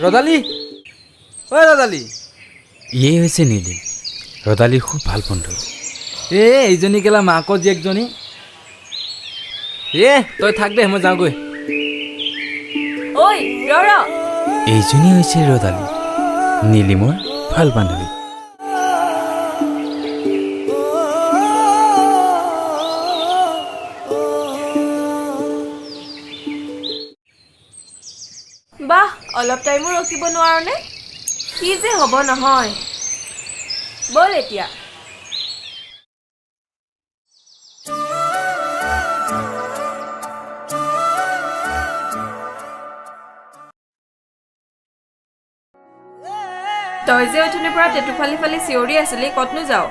ৰদালি, ঐ ৰদালি। ইয়েই হৈছে নীলিম, ৰদালিৰ খুব ভাল বন্ধু। এ এইজনী কেলা মাকৰ জীয়েকজনী। এ তই থাক দে, মই যাওঁগৈ। ঐ ৰ ৰ। এইজনী হৈছে ৰদালি, নীলিমৰ ভাল বান্ধৱী। বাহ, অলপ টাইমো ৰখিব নোৱাৰনে? কি যে হ'ব নহয়। ব'ল এতিয়া। তই যে অথনিৰ পৰা টেটু ফালি ফালি চিঞৰি আছিলি, ক'তনো যাওঁ?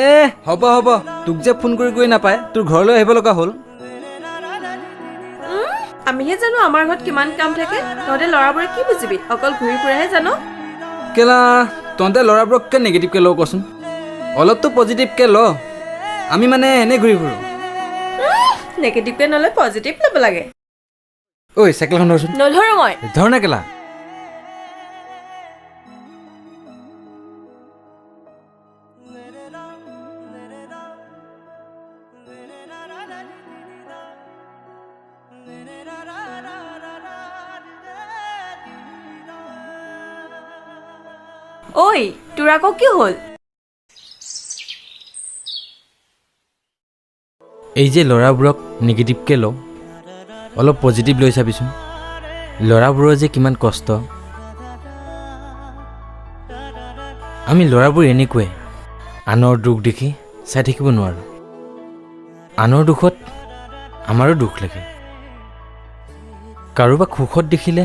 এ হ'ব হ'ব, তোক যে ফোন কৰি কৰি নাপায় তোৰ ঘৰলৈ আহিব লগা হ'ল। আমিহে জানো আমাৰ ঘৰত কিমান কাম থাকে, তহঁতে ল'ৰাবোৰে কি বুজিবি, অকল ঘূৰি ফুৰাহে জানো। কেলা তহঁতে ল'ৰাবোৰক কিয় নিগেটিভকৈ লওঁ কচোন, অলপতো পজিটিভকৈ ল। আমি মানে এনেই ঘূৰি ফুৰোঁ। নিগেটিভকৈ নলয় পজিটিভ ল'ব লাগে। ঐ চাইকেলখন ধৰচোন। নধৰো মই। ধৰ না কেলা। ঐ তোৰ আকৌ কি হ'ল? এই যে ল'ৰাবোৰক নিগেটিভকৈ লওঁ, অলপ পজিটিভ লৈ চাবিচোন। ল'ৰাবোৰৰ যে কিমান কষ্ট। আমি ল'ৰাবোৰ এনেকুৱাই, আনৰ দুখ দেখি চাই থাকিব নোৱাৰোঁ। আনৰ দুখত আমাৰো দুখ লাগে, কাৰোবাক সুখত দেখিলে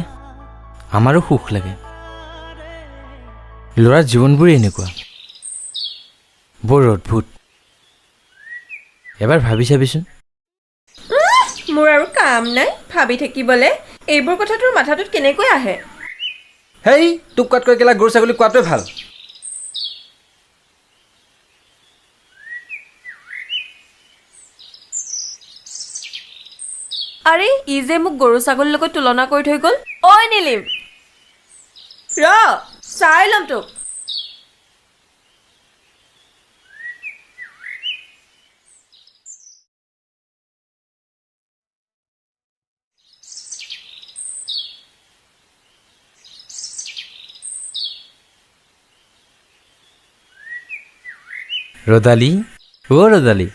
আমাৰো সুখ লাগে। ল'ৰাৰ জীৱনবোৰেই এনেকুৱা, বৰ অদ্ভুত। এবাৰ ভাবি চাবিচোন। মোৰ আৰু কাম নাই ভাবি থাকিবলৈ, এইবোৰ কথা তোৰ মাথাটোত কেনেকৈ আহে? হেই তোক কোৱাতকৈ কেলা গৰু ছাগলী কোৱাটোৱে ভাল। আৰে ই যে মোক গৰু ছাগলীৰ লগত তুলনা কৰি থৈ গ'ল। ঐ নীলিম ৰ, চাই ল'ম তোক। ৰদালি, অ ৰদালি।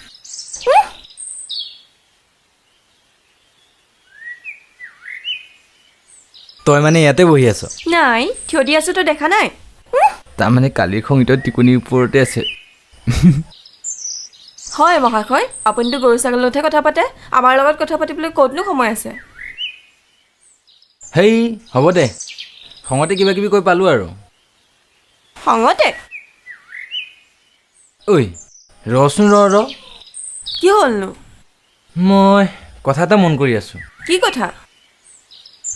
তই মানে ইয়াতে বহি আছ? নাই, থিয় দি আছো, তই দেখা নাই? তাৰমানে কালিৰ খং এতিয়া টিকনিৰ ওপৰতে আছে। হয় মহাশয়, আপুনিতো গৰু ছাগলীৰ লগতহে কথা পাতে, আমাৰ লগত কথা পাতিবলৈ ক'তনো সময় আছে? হেই হ'ব দে, খঙতে কিবা কিবি কৈ পালোঁ আৰু। খঙতে? ঐ ৰচোন, ৰ ৰ। কি হ'লনো? মই কথা এটা মন কৰি আছোঁ। কি কথা?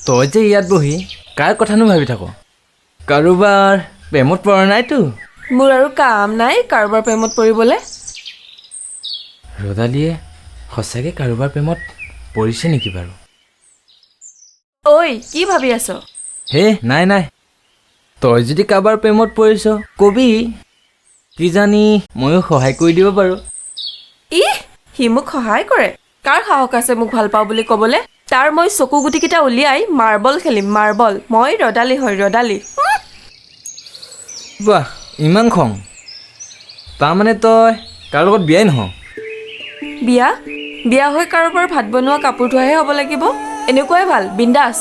তই যে ইয়াত বহি কাৰ কথানো ভাবি থাক? কাৰোবাৰ প্ৰেমত পৰা নাইতো? মোৰ আৰু কাম নাই কাৰোবাৰ প্ৰেমত পৰিবলৈ। ৰদালিয়ে সঁচাকৈ কাৰোবাৰ প্ৰেমত পৰিছে নেকি বাৰু? ঐ কি ভাবি আছ? হে নাই নাই, তই যদি কাৰোবাৰ প্ৰেমত পৰিছ কবি, কিজানি ময়ো সহায় কৰি দিব পাৰোঁ। ইহ, সি মোক সহায় কৰে? কাৰ সাহস আছে মোক ভাল পাওঁ বুলি ক'বলৈ? তাৰ মই চকু গুটিকেইটা উলিয়াই মাৰ্বল খেলিম, মাৰ্বল। মই ৰদালি হয়, ৰদালি। বাহ, ইমান খং! তাৰমানে তই কাৰো লগত বিয়াই নহওঁ? বিয়া? বিয়া হৈ কাৰোবাৰ ভাত বনোৱা কাপোৰ ধোৱাহে হ'ব লাগিব? এনেকুৱাই ভাল, বিন্দাছ।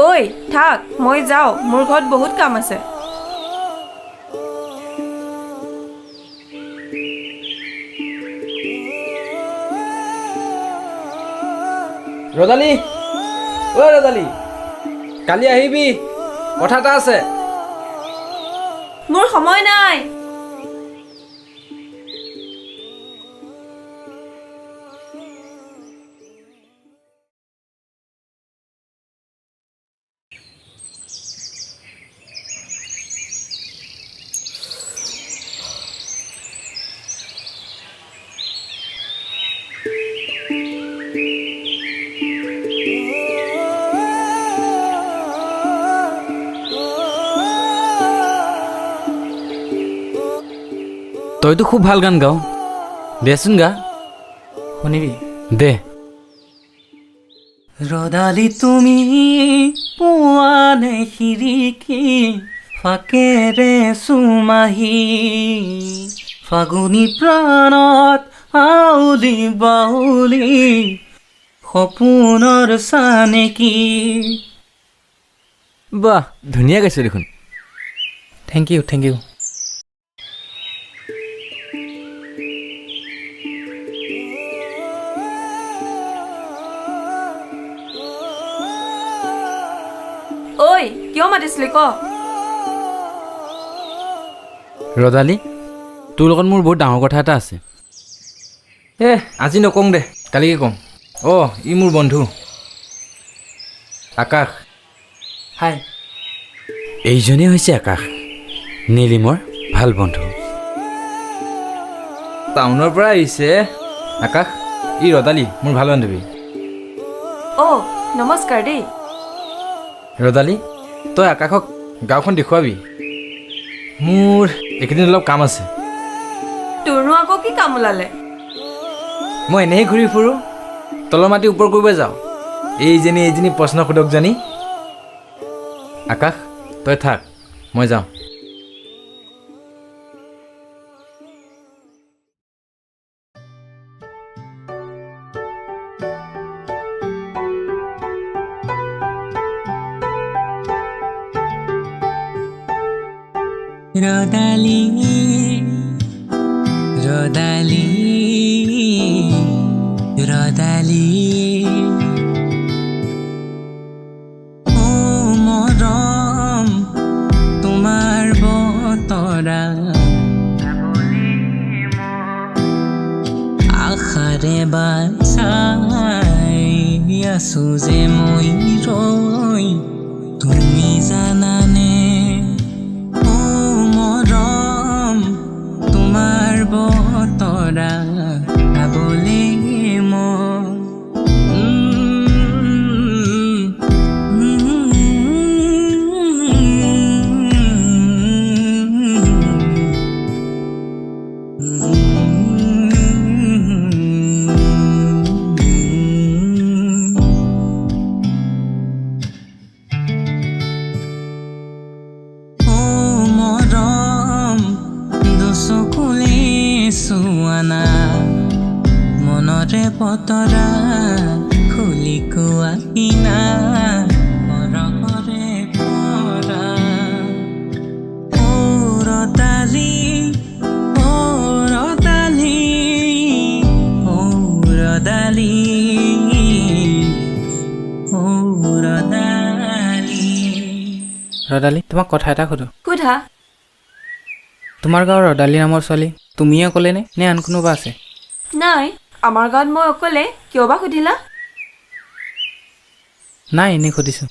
ঐ থাক, মই যাওঁ, মোৰ ঘৰত বহুত কাম আছে। ৰদালি, ঐ ৰদালি, কালি আহিবি, কথা এটা আছে। মোৰ সময় নাই। তইতো খুব ভাল গান গাওঁ, দেচোন গা। শুনিবি? দে। ৰদালি তুমি পোৱানে খিৰিকী ফাকেৰে চুমাহি, ফাগুনি প্ৰাণত আউলি বাউলি সপোনৰ চানেকি। বাহ, ধুনীয়া গাইছ দেখোন। Thank you, thank you. ঐ, কিয় মাতিছিলি ক? ৰদালি, তোৰ লগত মোৰ বহুত ডাঙৰ কথা এটা আছে। এ আজি নকওঁ দে, কালিকে ক'ম। অঁ, ই মোৰ বন্ধু আকাশ। হাই। এইজনেই হৈছে আকাশ, নীলিমৰ ভাল বন্ধু। টাউনৰ পৰা আহিছে আকাশ। ই ৰদালি, মোৰ ভাল বান্ধৱী। অ' নমস্কাৰ দেই। ৰদালি, তই আকাশক গাঁওখন দেখুৱাবি, মোৰ এইকেইদিন অলপ কাম আছে। তোৰনো আকৌ কি কাম ওলালে? মই এনেই ঘূৰি ফুৰোঁ, তলৰ মাটি ওপৰ কৰিব যাওঁ। এইজনী এইজনী প্ৰশ্ন সোধক জানি। আকাশ, তই থাক, মই যাওঁ। ৰদালি, ৰদালি, ৰদালি, অ মৰম তোমাৰ বতৰা, আশাৰে বাচাই আছো যে মই ৰৈ, তুমি জানানে অ মৰম তোমাৰ বতৰা গাবলে মন। অ মৰম দুচকুলে চোৱানা, মনৰে বতৰা খুলি কোৱা কিনা, পৰকৰে পৰা। অ ৰদালি, অ ৰদালি, অ ৰদালি, অ ৰদালি। ৰদালি, তোমাক কথা এটা সোধো। সোধা। তোমাৰ গাঁৱৰ ৰদালি নামৰ ছোৱালী তুমিয়ে অকলে নে, নে আন কোনোবা আছে? নাই, আমাৰ গাঁৱত মই অকলে। কিয় বা সুধিলা? নাই, এনেই সুধিছোঁ।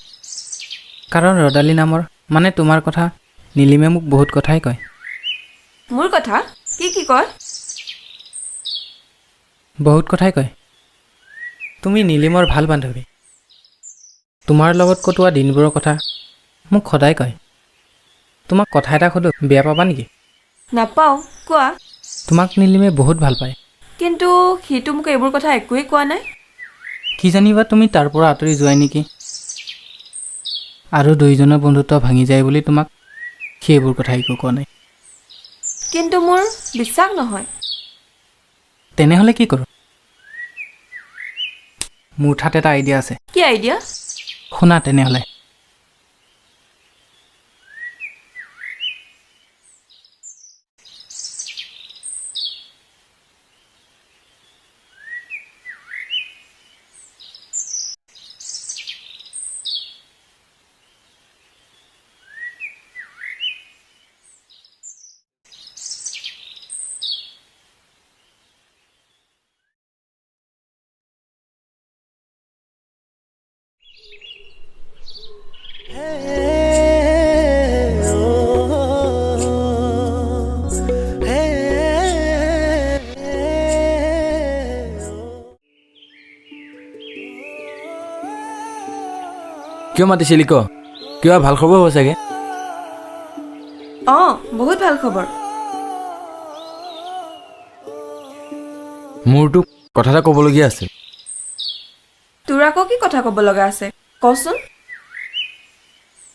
কাৰণ ৰদালি নামৰ মানে তোমাৰ কথা নীলিমে মোক বহুত কথাই কয়। মোৰ কথা কি কি কয়? বহুত কথাই কয়। তুমি নীলিমৰ ভাল বান্ধৱী, তোমাৰ লগত কটোৱা দিনবোৰৰ কথা মোক সদায় কয়। তোমাক কথা এটা সোধোঁ, বেয়া পাবা নেকি? নাপাওঁ, কোৱা। তোমাক নীলিমে বহুত ভাল পায়। কিন্তু সিটো মোক এইবোৰ কথা একোৱেই কোৱা নাই। কি জানিবা তুমি তাৰ পৰা আঁতৰি যোৱাই নেকি, আৰু দুয়োজনৰ বন্ধুত্ব ভাঙি যায় বুলি তোমাক সেইবোৰ কথা একো কোৱা নাই। কিন্তু মোৰ বিশ্বাস নহয়। তেনেহ'লে কি কৰোঁ? মোৰ ঠাত এটা আইডিয়া আছে। কি আইডিয়া? শুনা তেনেহ'লে। কিয় মাতিছিলি ক? কিবা ভাল খবৰ হ'ব চাগে। অঁ, বহুত ভাল খবৰ। মোৰতো কথা এটা ক'বলগীয়া আছে। তোৰ আকৌ কি কথা ক'ব লগা আছে কচোন?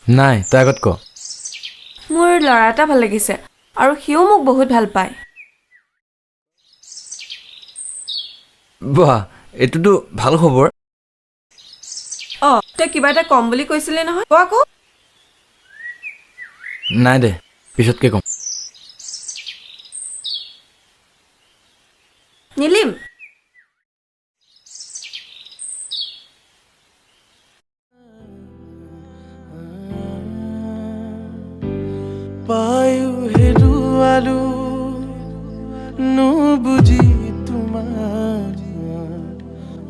নাই, তই আগত ক। মোৰ ল'ৰা এটা ভাল লাগিছে আৰু সিও মোক বহুত ভাল পায়। বাহ, এইটোতো ভাল খবৰ। অঁ, তই কিবা এটা ক'ম বুলি কৈছিলি নহয়, ক আকৌ। নাই দে, পিছতকৈ ক'ম। নীলিম, পায়ো হেৰুৱালো নুবুজি তোমাৰ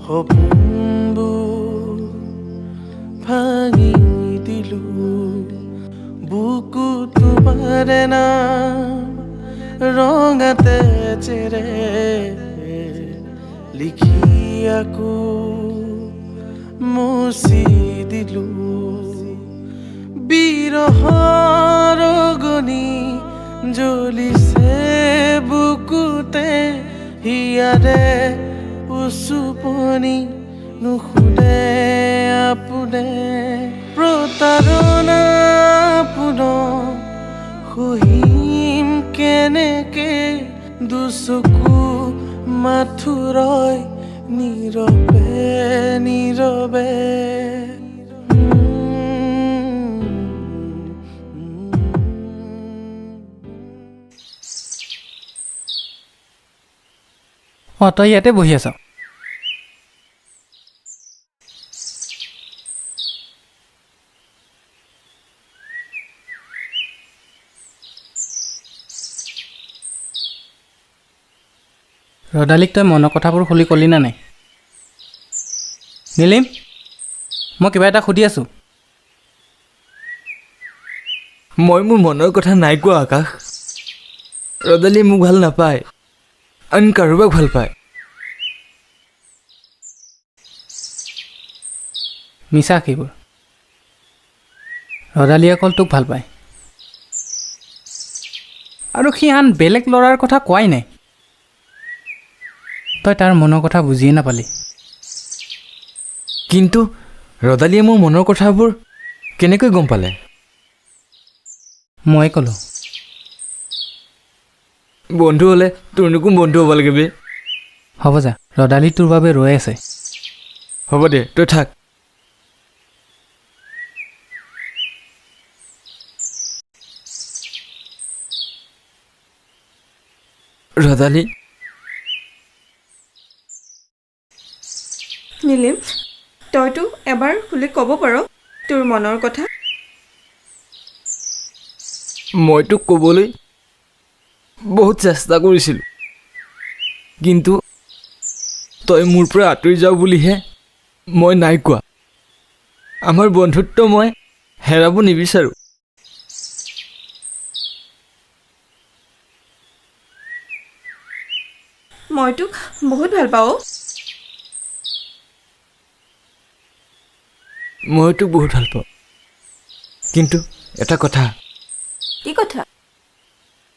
সপোনবোৰ ভাঙি দিলো, বুকু তোমাৰ নাম ৰঙাতে চেৰে লিখি আকৌ মচি দিলো। বিৰহৰ অগনি জ্বলিছে বুকুতে, হিয়াৰে উচুপনি নুশুনে আপোনে। প্ৰতাৰণা পুনৰ সহিম কেনেকে, দুচকু মাথোৰয় নীৰৱে নীৰৱে। অঁ, তই ইয়াতে বহি আছ? ৰদালিক তই মনৰ কথাবোৰ খুলি ক'লি নে নাই? নীলিম, মই কিবা এটা সুধি আছোঁ। মই মোৰ মনৰ কথা নাই কোৱা আকাশ। ৰদালিয়ে মোক ভাল নাপায়, আন কাৰোবাক ভাল পায়। মিছা সেইবোৰ। ৰদালিয়ে অকল তোক ভাল পায় আৰু সি আন বেলেগ ল'ৰাৰ কথা কোৱাই নাই। তই তাৰ মনৰ কথা বুজিয়ে নাপালি। কিন্তু ৰদালিয়ে মোৰ মনৰ কথাবোৰ কেনেকৈ গম পালে? মই ক'লোঁ। বন্ধু হ'লে তোৰনো কোন বন্ধু হ'ব লাগে বে? হ'ব যা, ৰদালি তোৰ বাবে ৰৈ আছে। হ'ব দে, তই থাক। ৰদালি। নীলিম, তইতো এবাৰ খুলি ক'ব পাৰ তোৰ মনৰ কথা। মই তোক ক'বলৈ বহুত চেষ্টা কৰিছিলোঁ, কিন্তু তই মোৰ পৰা আঁতৰি যাওঁ বুলিহে মই নাই কোৱা। আমাৰ বন্ধুত্ব মই হেৰাব নিবিচাৰোঁ। মই তোক বহুত ভাল পাওঁ। ময়ো তোক বহুত ভাল পাওঁ, কিন্তু এটা কথা। কি কথা?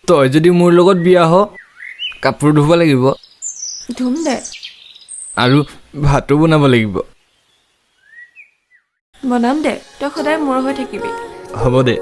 তই যদি মোৰ লগত বিয়া হ, কাপোৰ ধুব লাগিব। ধুম দে। আৰু ভাতো বনাব লাগিব। বনাম দে, তই সদায় মোৰ হৈ থাকিবি। হ'ব দে।